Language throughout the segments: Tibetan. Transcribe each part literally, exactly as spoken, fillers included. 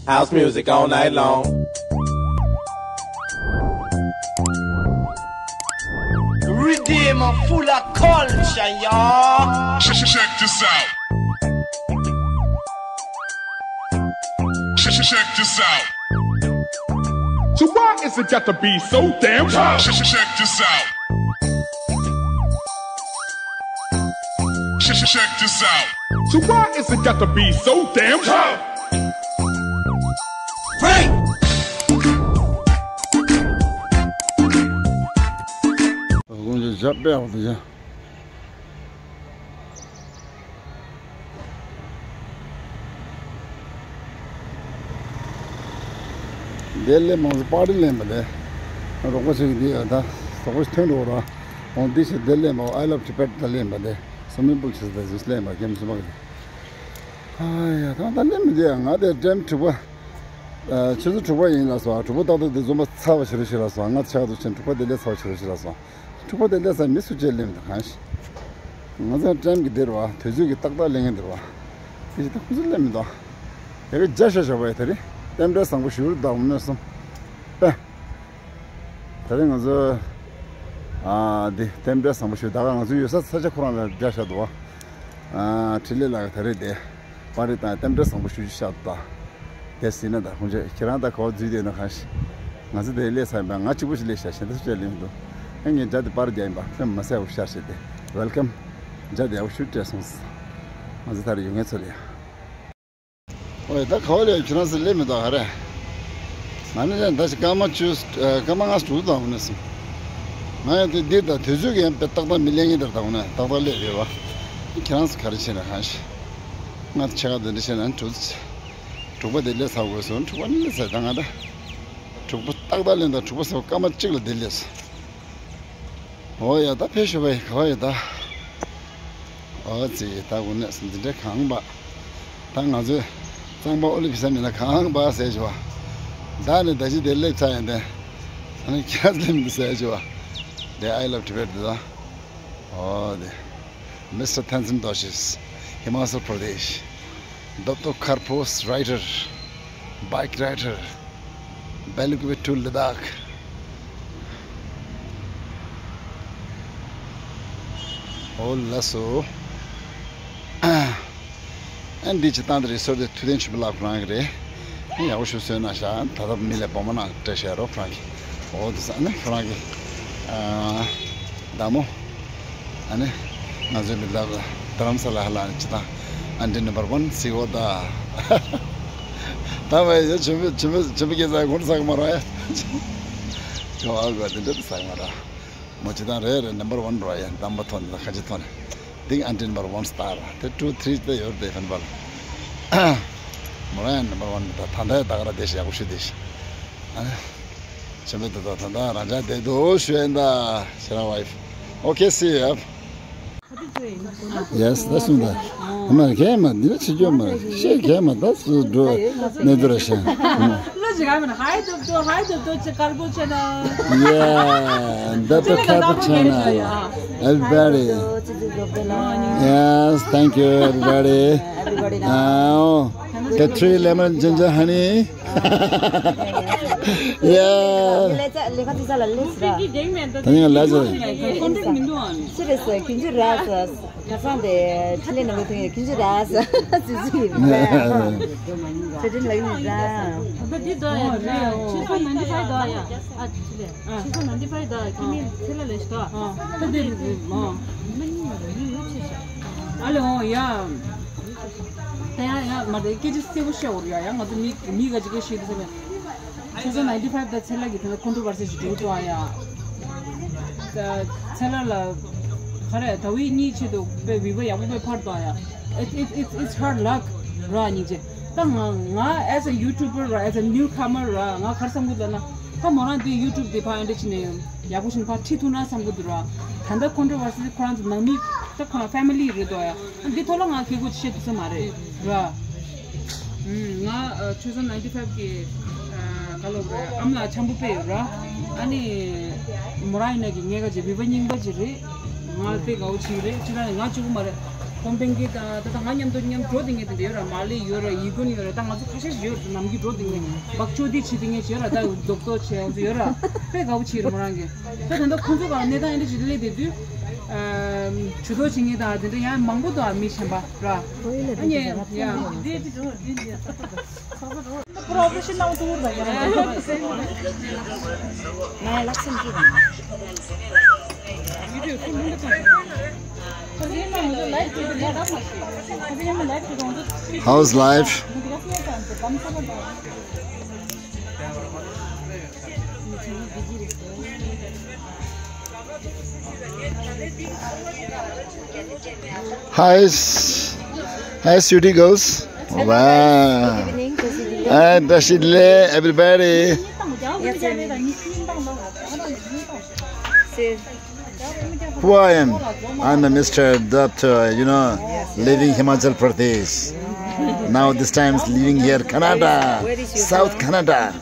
House music all night long. Redeem full of culture, y'all. Check, check, check this out. Check, check, check this out. So why is it got to be so damn tough? Check, check, check this out. Check, check, check this out. So why is it got to be so damn tough? Frank! དེ་ལས་མང་ཚོ་པར་ཏི་ལེན་པ་དེ། རོགས་པ་ཞིག་འདི་ཡོད་ད། རོགས་པ་ཞིག་ཐོན་འགྲོ་ར། འོང་འདི་ཞིག་དེ་ལེན་པ། I love Tibet ད་ལེན་པ་དེ། སུ་མི་པུལ་ཆེ་ས་ཞིག་ལེན་པ། ཁྱེད་སུ་མ་གི། ཨ་ཡ་ད་ད་ལེན་མི་འདི་ཡ། ང་དེ་ཊེམ་དྲུག་པ། ཨ་ཆུ་ཚོད་དྲུག་པ་ཡིན་ལ་སོང་། དྲུག་པ་ཏག་ཏག་དེ་འཛོམས་པ་ཚར་བ་ཞིག་རེད་ཤག་ལ་སོང་། ང་ཆག་ཏུ་ཕྱིན། དྲུག་པ་དེ་ལས་ཚར་བ་ཞིག་རེད་ཤག་ལ་སོང་། དྲུག་པ་དེ་ལས་ས་མི་སུ་ཅེས་ལེན་མི་འདུག་གང་ཞིག་ང་ཚོ་ཊེམ་གི་འདིར་བ། དུས་ཚོད་ཀྱི་ཏག་ཏག་ལེན་མཁན་འདིར་བ། དེ་ཞིག་ད་ཁོང་ཚོ་ལེན་མི་འདུག་ཡ་གི་རྒྱ་ཤ་ཤ་བ་ཡ། དེ་རིང་རྟེན་འབྲེལ་བཟང་པོ་ཞུ་རུ་བདག་མོ་གནས་སོང་། ཨེ། དེ་རིང་ང་ཚོ་ཨ་འདི་རྟེན་འབྲེལ་བཟང་པོ་ཞུ། ད་ག་ང་ཚོ་ཡོད་ས་ས་ཆ་ཁོ་རང་ལ་རྒྱ་ཤ་འདུག་བ། ཨ་འཕྲིན་ལས་ལགས་དེ་རིང་དེ། པར་རིས་དང་རྟེན་འབྲེལ་བཟང་པོ་ཞུ་རྒྱུ་ཤར་དང་། དེ་ཟིན་ན་ད་ཁོང་ཚོས་ཁྱེད་རང་ད་གོ་འཛུལ་དེ་ན་གང་ཞིག་ང་ཚོ་དེ་སླེབས་ཚར་ཡིན་པ། ང་གཅིག་པུ་ཞིག་སླེབས་ཤག་གཞན་དག་སུ་ཅག་སླེབས་མི་འདུག་ཨ་ངས་འཇའ་དེ་པར་རྒྱག་ཡིན་པ། ཁྱོད་མ་ཟད་འུ་ཤར་བྱས་ཏེ། Welcome། འཇའ་དེ་ཡག་པོ་ཞིག་སྤྲད་སོང་། ང་ཚོ་ད་རེས་ཡོང་མཁན་ཚོ་ལ་ཡ། ཨོ་ཡ་ད་ག་བ་ལ་ཡ། ཁྱེད་རང་ཚོ་སླེབས་མི་འདུག་ག་རེ། ང་ནི་ད་ཅི་སྐར་མ་བཅུ། སྐར་མ་ལྔ་དྲུག་དང་འོ་ནས་སོང་། ང་ཡང་དེ་འདིར་ད་དུས་ཚོད་ཀྱི་ཡང་དཔེ་ཏག་ཏག་མི་ལེན་གྱི་འདིར་ད་འོ་ན་ཏག་ཏག་སླེབས་ཡོད་བ། ཁྱེད་རང་ཚོ་ག་རེ་བྱས་ན་གང་ཞིག་ང་ཚོ་ཆེ་ཁ་དེ་འདྲ་བྱས་ན་དྲུག་དྲུག་པ་དེ་སླེབས་ཚར་དགོས་སོང་། དྲུག་པ་ནི་སླེབས་ཚར། ད་ང་ད་དྲུག་པ་ཏག་ཏག་ལེན། ད་དྲུག་པ་ཟེར་བ་སྐར་མ་གཅིག་ལ་དེ་སླེབས་སོང་། ཨོ་ཡ་ད་ཕེབས་ཤོག་བས། ག་བ་ཡོད་ད། ཨོ་ཙི་ད་དགོས་ནས་འདི་འདྲ་གང་པ། ད་ང་ཚོས་གཙང་པ་ཨོ་ལི་བི་ས་མིན་ན་གང་པ་ཟེར་བྱས་བ། ད་ནི་ད་ཅི་དེ་སླེབས་ཚར་ཡིན་ཏེ། ཨ་ནི་ཁྱེད་སླེབས་མི་འདུག་ཟེར་བྱས་བ། དེ་I love Tibet དེ་ད། ཨོ་དེ། Mister Tenzin Dorjee, Himachal Pradesh. Doctor Kharpos, writer, bike rider, Balukupe to Ladakh. ཨོ་ལགས་སོ། ཨ་འདི་ཅི་སྟངས་དེ་རེད། སོར་དེ་ཐུབ་བསྟན་ཆོས་འཕེལ་ལགས་ཁོ་རང་གི་རེད། ཡག་པོ་ཞིག་བཟོས་གནང་ཤག་ད་ལྟ་མི་ལ་སྦོམ་མ་གནང་སྤྲད་བཞག་རོགས་ཁོ་རང་གི། ཨོ་དེ་ས་ནི་ཁོ་རང་གི་ཨ་བདག་མོ། ཨ་ནི་ང་ཚོའི་མི་ལ་རྡ་རམ་ས་ལ་ཧ་ལ་ནི་ཅི་དང་། Aunty number one see you ད། ད་བས་ཡ་ཆེན་པོ་ཆེན་པོ་ཆེན་པོ་སྐྱེས་ཚར་གོང་ས་ག་མ་ར་ཡ། ཁྱོད་ཨ་གོ་དེ་འདྲ་ས་ག་མ་ར། མོ་ཅི་དང་རེ་རེ་number one རོ་ཡ། དམ་པ་ཐོན་ད་ཁ་ཅི་ཐོན། Think Aunty number one star དེ་two three དེ་ཡོད་དེ་ཧན་པ་ལ། མོ་ར་ཡ་number one ད་ད་ད་ད་ག་ར་དེ་ཤ་ཡག་པོ་ཞུ་དེ་ཤ། ཨ་ནི། ཆེན་པོ་དེ་དག་ད་ལྟ་རང་ཅག་བསྡད་འདུག་ཞུ་ཡིན་ད། ཁྱེད་རང་ཝའི་ཕི། Okay, see you. Yes, that's me. ད་མ་གས་མ་འདི་ལ་ཕྱི་སྐྱོད་མ་ཤེས་གས་མ་ད་སུ་འགྲོ་གནས་དུ་ར་ཤེས། ལོ་ཅི་ག་མ་ན་ཧའི་དུབ་དུ་ཧའི་དུབ་དུ་ཅི་དཀར་པོ་ཆེ་ན། Yeah, that's the Kharpos channel. Everybody. Yes, thank you everybody. ཨའོ། The three lemon ginger honey. Yeah. ལས་ཀ་ལས་ཀ་ཅི་ས་ལ་ལས་སི་ར། ད་ནི་ང་ལས་ཀ་ཅི་རེད་ཟེར་ཁྱིམ་ཚུ་ར་ཟེར། ཁ་སང་དེ་ཁྲི་ལས་ནང་དུ་ཐོན་ཡོད་ཁྱིམ་ཚུ་ར་ཟེར། ཟེར་ཁྲི་ལ་ཡིན་ར། ད་འདི་དོ་ཡ་ཆུ་ཚོད་ninety five དོ་ཡ། ཨ་ཆུ་ལས་ཆུ་ཚོད་ninety five དོ་ཡ། ཁྱིམ་མི་ཚེ་ལ་ལས་ཤི་དོ། ད་འདི་མ་མི་ཡུ་ཆེ་ཤ། ཨ་ལེ་ཨོ་ཡ། ད་ཡ་ཡ་མ་དེ་སྐད་ཆ་གསལ་པོ་བཤད་འོར་ཡ་ཡ། ང་ཚོ་མི་མི་ག་ཅིག་ག་ཤེས་དུ་ཟེར་ནས། ཆུ་ཚོད་ninety five དང་ཚེ་ལྷ་གི་དེ་ན་ཁོང་ཁྲོ་བར་སེ་ཞིག་འགྲོ་ཐུབ་ཨ་ཡ། ཚེ་ལྷ་ལ་ག་རེ་ད་བི་གཉིས་ཆེད་དུ་དཔེ་བི་བ་ཡག་པོ་དཔེ་འཕར་འདུག་ཨ་ཡ། It it it's it's hard luck ར་སྙིང་རྗེ། ད་ང་ང་as a YouTuber ར་as a newcomer ར་ང་ག་རེ་བསམ་གི་འདུག་ལབ་ན། ད་མོ་རང་དེ་YouTube དེ་ཕར་ཨེ་འདྲ་བྱས་ནས་ཡག་པོ་ཞིག་ཕར་ཁྲིད་ཐུབ་ན་བསམ་གི་འདུག་ར། ད་ལྟ་ཁོང་ཁྲོ་བར་སེ་ཁོ་རང་ཚོ་ནང་མི་ད་ཁོ་རང་family རེད་འདུག་ཨ་ཡ། འདི་ཐོག་ལ་ང་སྐད་ཆ་བཤད་ཐུབ་ས་མ་རེད་ར། ང་ཆུ་ཚོད་ninety five གི་ག་ལབ་རེད། ཨ་མ་ལགས་འཆམ་པོ་དཔེ་ཡོད་ར། ཨ་ནི་མོ་རང་ཡིན་ན་གི་ངའི་ག་ཅེ་བི་བ་རྙིང་པ་ཅིག་རེད། ང་དཔེ་དགའ་བོ་ཅིག་རེད། ཅི་ལ་ནི་ང་གཅིག་པུ་མ་རེད། ཀོང་པན་གི་ད་ད་ད་ང་མཉམ་དུ་མཉམ་འགྲོ་དེ་ངེས་དེ་འདྲ་ཡོད་ར། མ་ལི་ཡོད་ར། ཡི་གུན་ཡོད་ར། ད་ང་ཚོ་ཁ་ཤས་ཤིག་ཡོད་ར། ནམ་གི་འགྲོ་དེ་ངེས་བག་ཆོས་དེ་བྱེད་དེ་ངེས་བྱེད་ར། ད་རྡོག་རྡོག་བྱེད་ང་ཚོ་ཡོད་ར། དཔེ་དགའ་པོ་བྱེད་ར་མོ་རང་གི། ད་ད་ད་ཁོང་ཚོ་ག་གནས་སྟངས་འདྲ་ཅིག་སླེབས་དེ་དུས་ཇུས་གཏོགས་བྱེད་ངེས་ད་དེ་འདྲ་ཡང་མང་པོ་འདུག་ཨ། མི་གཞན་པ་ར། ཨ་ནི་ཡ། How's life? Hi, s- hi, sweetie girls. Wow. Good evening, President. Hi, President, everybody. Who I am? I'm a Mister Doctor, you know, living Himachal Pradesh. Now this time living here, Canada, South Canada.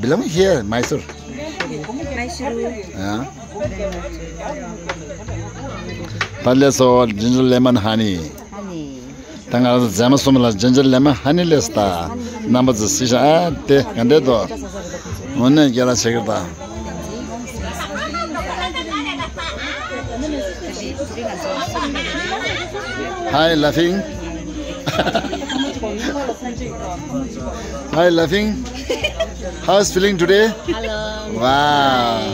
Belong here, Mysore. Mysore. Yeah. Palace or ginger lemon honey. Honey. ད་ང་རང་ཚོ་མཛེས་མ་གསུམ་ལ་ginger lemon honey ལས་ད། རྣམ་པ་ཚོ་སི་ཤ་ཨ་དེ་ག་འདྲས་དོ། འོ་ནས་རྒྱ་ལ་ཆེ་གི་ད། Hi, laughing. Hi, laughing. How's feeling today? Hello. Wow.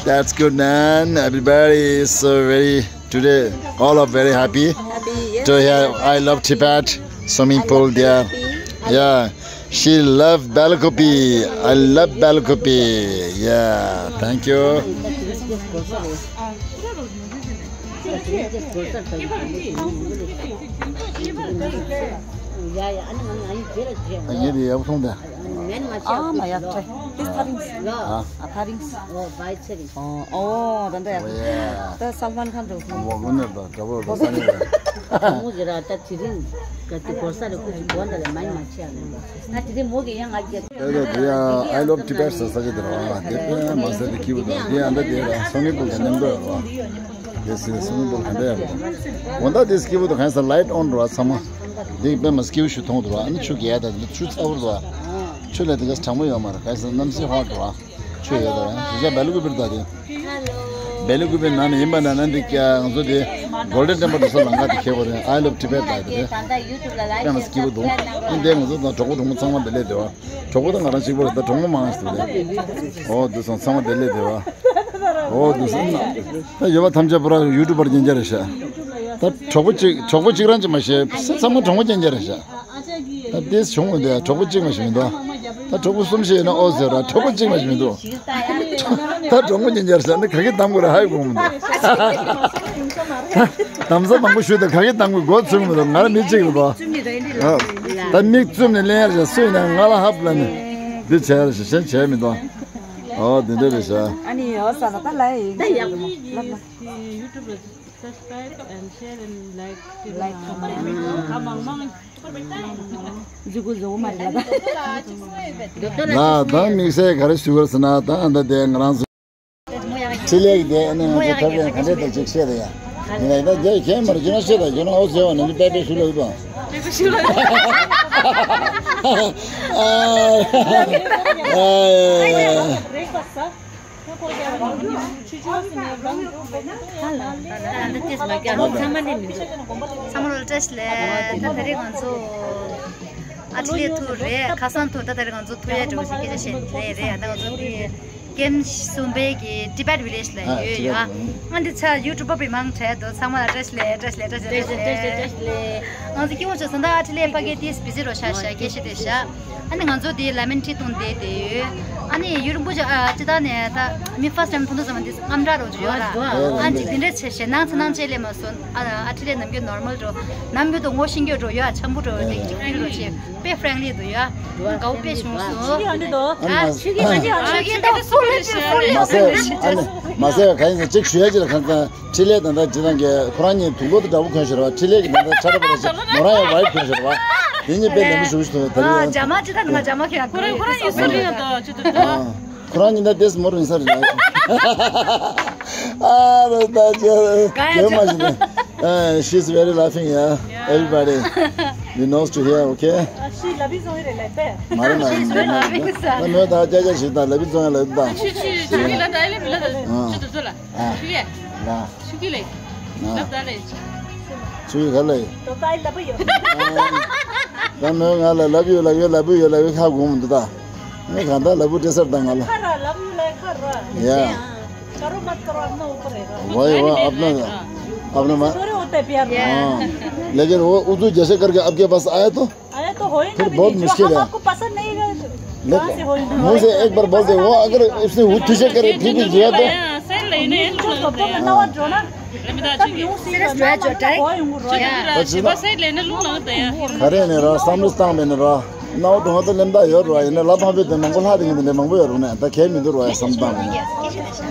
That's good, man. Everybody is so very today. All are very happy. Happy, yes. To hear I love Tibet swimming pool there. Yeah. She love Belakopi. I love Belakopi. Yeah. Thank you. ཡ་ཡ་ཨ་ནི་ང་ང་ཡི་རྗེས་ལ་རྗེས། ངས་དེ་ཡག་པོ་མཐོང་ད། ཨ་མ་ཡ་ཁྲེ། ཏིས་ཐ་རིང་སི། ཨ། ཨ་ཐ་རིང་སི། ཨོ་བའི་ཚེ་རིང་། ཨོ་ཨོ་ད་འདྲ་ཡ། ཨོ་ཡ། ད་སལ་མན་ཁན་འགྲོ། ཨོ་མོ་ནེ་ད་དྲ་བོ་རོ་ས་ནེ་ད། མོ་གི་ར་ད་དེ་རིང་ག་དེ་གོ་ས་རེ་ཁུ་ཅི་གོ་འདྲ་ལེ་མ་ཡི་མ་ཆེ་ཨ་ནི། ད་དེ་རིང་མོ་གི་ཡང་ང་རྒྱལ། དེ་ད་དེ་ཡ་I love Tibet ཟེར་ས་ཅི་དེ་ར་བ། དེ་དཔེ་མ་ཟེར་དེ་སྐྱིད་པོ་འདུག་དེ་ཡང་ད་དེ་ར་སོ་ངེ་པོ་ག་མཉམ་དུ་ར་བ། དེ་སི་སི་མི་འདུག་ག་འདྲ་ཡག་པོ་འདུག་འོ་ད་དེ་སྐྱིད་པོ་འདུག་གང་ས་light on འགྲོ་བ་ཚང་མ། དེ་དཔེ་མ་སྐྱིད་པོ་ཞིག་མཐོང་འདུག་བ། ཨ་ནི་ཆུ་རྒྱག་ད་དེ་ཆུ་ཚ་བོ་འདུག་བ། ཆུ་ལ་དེ་ག་གྲང་མོ་ཡོད་མ་རེད། གང་ས་གནམ་གཤིས་ཧོ་འགྲོ་བ། ཆུ་ཡོད་ད་བ། དེ་ས་བེ་ལུ་ཀུ་པིར་ད་དེ། བེ་ལུ་ཀུ་པིར་ནང་ནས་ཡིན་པ་ན་ན་འདི་ཀྱ་ང་ཚོ་དེ་Golden Temple དུ་ས་ལང་ཀ་དེ་ཁེ་བོ་རེད། I love Tibet ལ་དེ་རེད། དཔེ་མ་སྐྱིད་པོ་འདུག་ཨ་ནི་དེ་ང་ཚོ་དང་གྲོགས་པོ་གྲོགས་མོ་ཚང་མ་བདེ་ལེགས་བདེ་བ། གྲོགས་པོ་དང་ང་རང་གཅིག་པོ་རེད། ད་གྲོགས་མོ་མང་ཞིག་འདུག་རེད། ཨོ་དུ་སོང་ཚང་མ་བདེ་ལེགས་བདེ་བ། ཨོ་དུ་སོང་ན། ད་ཡོད་པ་ཐམས་ཅད་པུ་ར་ཡུ་ཊུབ་པར་རྐྱང་རྐྱང་རེད་ཤག་ད་གྲོགས་པོ་གཅིག་གྲོགས་པོ་གཅིག་རང་གཅིག་མ་ཤེས་ཚང་མ་གྲོགས་མོ་རྐྱང་རྐྱང་རེད་ཤག་ད་དེས་བྱུང་བ་འདི་གྲོགས་པོ་གཅིག་མ་ཤེས་མི་འདུག་ད་གྲོགས་པོ་གསུམ་ཤེས་ཡོད་ན་ཨོ་ཟེར་ར་གྲོགས་པོ་གཅིག་མ་ཤེས་མི་འདུག་ད་གྲོགས་མོ་རྐྱང་རྐྱང་རེད་ཤག་ནི་ག་གི་གཏམ་དགོས་ར་ཧ་གོ་མི་འདུག་དམ་ས་མང་པོ་ཞུས་ད་ག་གི་གཏམ་དགོས་མགོ་ཚོས་མི་འདུག་ང་ར་མི་གཅིག་རེད་པ། ད་མིག་བཙུམ་ནས་ལེན་ཡར་བྱས་སུས་ན་ང་ལ་ཧབ་ལ་ནི་འདི་བྱས་ར་ཞེས་བྱས་མི་འདུག་ཨོ་དེ་འདྲ་རེད་ཤག་ཨ་ནི་ཨོ་ས་ལ་ད་ལ་ཡིན། ད་ཡག་པོ་ལབ་ལ། YouTube ལ་subscribe and share and like ལའིཀ་ཁ་མང་མང་ཁ་མང་མང་འཛུགས་དགོས་བཟོ་མ་རེད་ལ། ད་དམིགས་བསལ་ག་རེ་ཞུ་དགོས་ཟེར་ན་ད་ཨ་ད་དེ་ང་རང་ཚོ་འཕྲིན་ལས་ཀྱི་དེ་ཨ་ནི་ང་ཚོ་ཐབས་ཡང་ག་འདྲས་དང་ཅིག་བཤད་ད་ཡ། ཡིན་ན་ད་རྒྱ་ཁྱེད་མར་ཁྱེད་རང་བཤད་ད་ཁྱེད་རང་ཨོ་ཟེར་བ་ནི་མི་པེ་པེ་ཞུ་ལ་ཡོད་པ། ཚང་མ་ལ་བཀྲ་ཤིས་བདེ་ལེགས། ད་ད་རེས་ང་ཚོ་ཨ་ཊི་ལས་ཐུག་རེད། ཁ་སང་ཐུག་ད་ད་རེས་ང་ཚོ་ཐུག་ཡ་འགྲོ་ཞིག་སྐད་ཆ་བཤད་ལས་རེད། ད་ང་ཚོ་དེ་ཀེམ་གསུམ་པའི་གི་Tibet Village ལ་ཡོད་ཡ། ཨ་འདི་ཚ་ཡུ་ཊུབ་པ་མང་དྲགས་འདུག་ཚང་མ་ལ་བཀྲ་ཤིས་བདེ་ལེགས། བཀྲ་ཤིས་བདེ་ལེགས། བཀྲ་ཤིས་བདེ་ལེགས། ང་ཚོ་སྐྱིད་པོ་བྱུང་སོང་། ད་ཨ་ཊི་ལས་ཕ་གི་དེ་བི་ཟི་རོ་ཤ་ཤ་སྐད་ཆ་དེ་ཤ། ཨ་ནི་ང་ཚོ་དེ་ལ་མན་ཊི་བཏུང་བསྡད་དེ་ཡོད། ཨ་ནི་ཡུ་རིང་པོ་ཅིག་ཨ་ཅི་ད་ནས་ད་མི་ཕར་སི་ཊའིམ་མཐོང་དུས་ཙམ་པ་འདི་རྔམ་དྲག་རོ་ཅིག་ཡོད་ར། ཨ་ནི་འདི་འདྲ་བྱས་ཞེད་སྣང་ཚ་སྣང་བྱས་ལས་མ་སོང་། ཨ་ཨ་ཊི་ལས་ནམ་རྒྱུན་ནོར་མལ་འགྲོ། ནམ་རྒྱུན་དུ་ངོ་ཤེས་རྒྱུ་འགྲོ་ཡོད། ཨ་འཆམ་པོ་འགྲོ་ཡོད། ཏིག་ཏིག་ཏིག་འགྲོ་ཅིག་དཔེ་ཧྥ་རེན་ལི་འདུག་ཡོད། དགའ་བོ་དཔེ་བྱུང་སོང་། ཨ་ནི་ད་ཨ་ཆོས་ཀྱི་ཆོས་ཀྱི་ད་དེ་སོང་ལེ་སོང་ལེ། མ་ཟད་ཨ་ནི་མ་ཟད་ག་ཡིན་ཟེར་གཅིག་ཞུ་ཡ་ཅིག་ལ་གང་ལྟར། འཕྲིན་ལས་ད་ལྟ་ཇི་ལྟར་གྱི་ཁོ་རང་གཉིས་དུག་ལོག་དེ་འདྲ་བོ་གོན་ཤེས་རེད་བ། འཕྲིན་ལས་ཀྱི་ད་ལྟ་ཁྲ་ཁྲ་པ་རེད་ཤག་མོ་རང་ཡང་ཝའིཊ་གོན་ཤེས་རེད་བ། དེ་གཉིས་དཔེ་ལེགས་པོ་ཞེ་པོ་ཞིག་འདུག་ད་རེས་ཡང་རྒྱ་མ་ཅི་ད་ང་རྒྱ་མ་ཁྱེད་ཁོ་རང་ཁོ་རང་ཡོད་ས་རེད་ཡ། ད་ཅི་ད་ད། ཁོ་རང་གཉིས་ད་ཏེས་མོ་རུ་ཡིན་ས་རེད་ལ། Ah, that's that. Yeah. She's very laughing, yeah. Everybody, you know to here, okay? She love you so very like that. མ་རེད་མ་རེད། She's very laughing, sir. ད་མོས་ད་ཅག་ཅག་ཞིག་ད་ལབ་བི་ཙོང་ལབ་ད། ཆུ་ཆུ་ཆུ་གི་ལ་ད་ལེ་མི་ལ་ད། ཆུ་དུ་ཚོ་ལ། ཆུ་གི་ལ། ཆུ་གི་ལ། ལབ་ད་ལེ། ཆུ་གི་ག་ལ་ཡི། ད་མོས་ང་ལ་ལབ་ཡོད་ལབ་ཡོད་ལབ་བུ་ཡོད་ལབ་ཡོད་ཁ་གོང་མི་འདུག་ད། ངས་གང་ལྟར་ལབ་བུ་སྤྲད་སར་ད་ང་ལ། ཁ་ར་ལབ་ཡོད་ལ་ཁ་ར། Yeah. करो मत करो, अपना ऊपर है। वही, वही, अपना, अपना मा-, थोड़े होते हैं प्यार में। हाँ। लेकिन वो उर्दू जैसे करके आपके पास आया तो? आया तो हो ही ना, फिर बहुत मुश्किल है। आपको पसंद नहीं है, कहाँ से हो ही ना? मुझे एक बार बोल दे, वो अगर उसने वो तुझे करे, फिर भी दिया तो? सही लेने जो तो तो ना वो जो ना, तब यूं सीरियस जो है, जो डायरेक्ट। खरे ने रहा, समझता मैंने रहा। ནའོ་གྲོང་ཁ་ལེམ་ད་ཡོད་རོ། ཡིན་ན་ལ་ཕམ་པའི་དེ་མང་པོ་ལྷ་དེ་ངན་དེ་མང་པོ་ཡོད་རོ་ནས་ད་གལ་མི་འདུག་རོ། ཡ་བསམ་བཏང་མི་ན་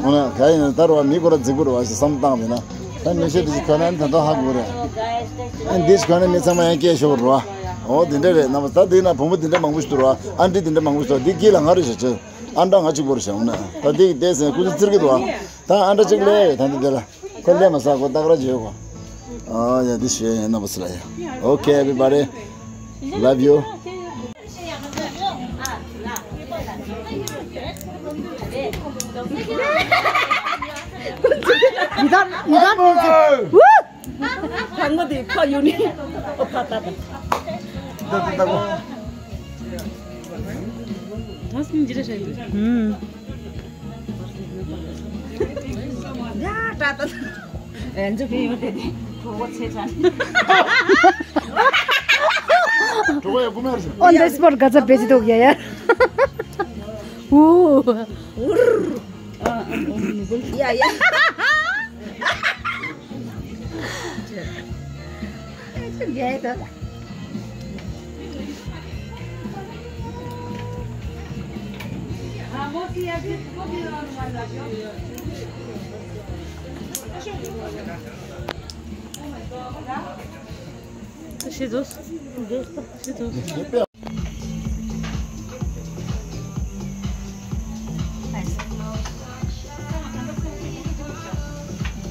འོ་ན་གལ་ཡིན་ན་ད་རོ་མི་ཁོ་ར་རྫིག་པོ་རོ་བ་ཞིག་བསམ་བཏང་མི་ན། ད་མི་ཤེས་དེ་ཞིག་ཁོ་ན་ད་ད་ཧ་གོ་རེད། ཨ་འདི་ཞིག་ཁོ་ན་མི་ཚང་མ་ཡང་སྐད་ཤོར་རོ། འོ་དེ་འདྲ་རེད། ནམ་ད་དེ་ན་བུ་མོ་དེ་འདྲ་མང་པོ་ཞིག་འདུག་རོ། ཨ་འདྲི་དེ་འདྲ་མང་པོ་ཞིག་འདུག་འདི་དཀྱིལ་ལ་ང་རེ་བྱ་ཆེ། ཨ་འདྲ་ང་གཅིག་པོ་རེ་བྱ་འོ་ན་ད་དེ་དེ་ཟེར་ཁུ་ཚུར་ཚིར་གི་འདུག་ད་ཨ་འདྲ་གཅིག་ལས་ད་འདི་དེ་ལ། ཁོ་ལས་མ་ས་ཁོ་སྟག་ར་བརྗོད་གོ། ཨ་ཡ་འདི་ཞུ་ཡ་ཡ་ན་བ་སི་ལ་ཡ། Okay, everybody. Love you. ཡི་དམ་ཡི་དམ། ཕག་མོ་དེ་ཕག་ཡོད་ནི། ཨོ་ཕག་ད་ད། ད་ད་ད་གོ། ད་སྙིང་རྗེ་རེ་ཤ་ཡོད། ཡ་ད་ད། ཨེ་འཇུ་གི་ཡོད་དེ་དེ། གྲོགས་པོ་ཚེ་ཆ། གྲོགས་པོ་ཡ་གོ་མེད་རེད། On the spot ག་ཚ་བེ་ཅི་ཐོག་ཡ་ཡ། ཨུ། ཡ་ཡ། ཡ་ཡ།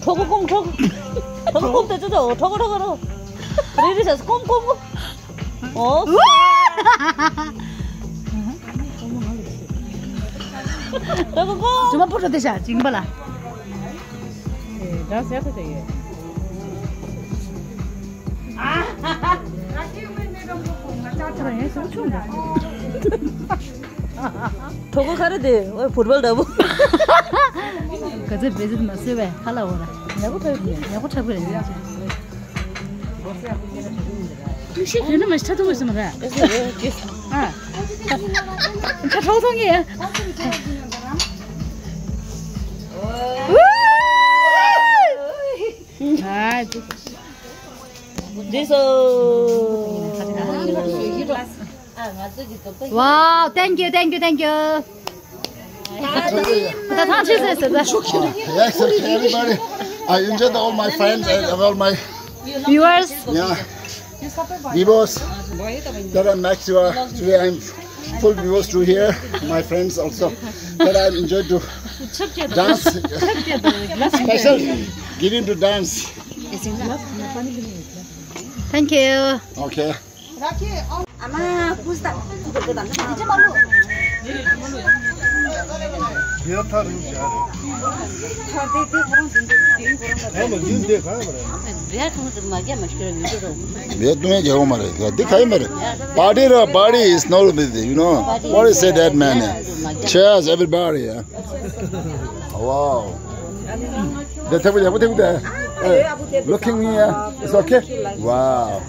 ཁྲོ་གོ་སྐོམ། ཁྲོ་གོ། ཁྲོ་གོ་སྐོམ་དེ་ཚོ་དང་ཁྲོ་གོ་ཁྲོ་གོ་ཁྲོ་གོ། རེ་རེ་བྱས་སྐོམ་སྐོམ། ཨོ། ཁྲོ་གོ་སྐོམ། ཇོ་མོ་པོ་ཁྲོ་དེ་ཤ་ཅིང་པ་ལ། ཨེ་ད་ཟེར་ཐུབ་ཡོད། ཁྲོ་གོ་ག་རེ་དེ། ཨོ་ཕུཊ་བོལ་འདྲ་པོ། ག་ཚོད་བེ་ཚོད་མ་བཟོས་པས་ཁ་ལ་འོ་ར། ཡག་པོ་འཁྲབ་ཡོད། ཡག་པོ་འཁྲབ་གི་རེད། ཤེས་ཡོད་ན་མ་ཤེས་ཐུབ་ཀྱི་སོང་ར། ཨ། ཁྲག་ཐོང་གི། ཨ། འདི་སོ། Wow, thank you, thank you, thank you. ད་ཐང་ཆད་ཟེར་ཟེར་ད། Yes, okay, everybody. I enjoyed all my friends and all my viewers. Yeah. Viewers. That I'm next to, uh, today I'm full viewers to here. My friends also. That I enjoyed to dance. Special giving to dance. Thank you. Okay. आमा, पुस्ता। ये तुम्हें क्या हो मारे? दिखाई मारे। Party रा, party is not with you, you know. What is say that, man? Cheers, everybody. Yeah. Wow. They take with, take with, uh, looking here. It's okay. Wow.